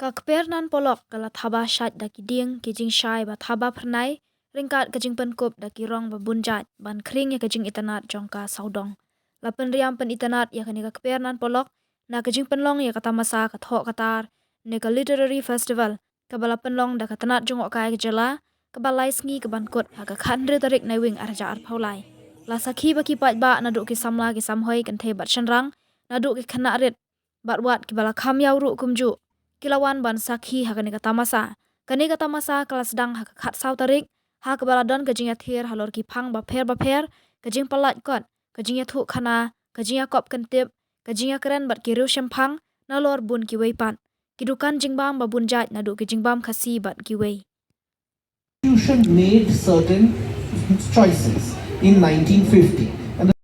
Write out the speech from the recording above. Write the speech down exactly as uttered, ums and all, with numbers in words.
Ka kper nan polok ka la thaba shait da ki dieng ki jingshai ba thaba phyrnai, ryngkat ka jingpynkup da ki rong ba bun jait ban khring ïa ka jingitynnad jong ka sawdong. La pynriam pynitynnad ïa kane ka kper nan polok na ka jingpynlong ïa ka tamasa ka thoh ka tar ne ka literary festival kaba la pynlong da ka tnat jngohkai ka jylla, kaba lai sngi ka ban kut ha ka khathynriew tarik Naiwieng arhajar arphew lai. La sakhi ba ki paidbah naduh ki samla ki samhoi kynthei bad shynrang, naduh ki khynnah rit bad wat kiba la kham ïaw ruh kumjuh ki la wan ban sakhi ha kane ka tamasa. Kane ka tamasa ka la sdang ha ka khatsaw tarik, ha kaba la don ka jingïathir halor ki phang bapher bapher, ka jingpyllait kot, ka jingïathuh khana, ka jingïakop kyntip, ka jingïakren bad ki riewshemphang, nalor bun kiwei pat. Ki dukan jingbam ba bun jait naduh ki jingbam Khasi bad kiwei. Constitution made certain choices in nineteen fifty. And the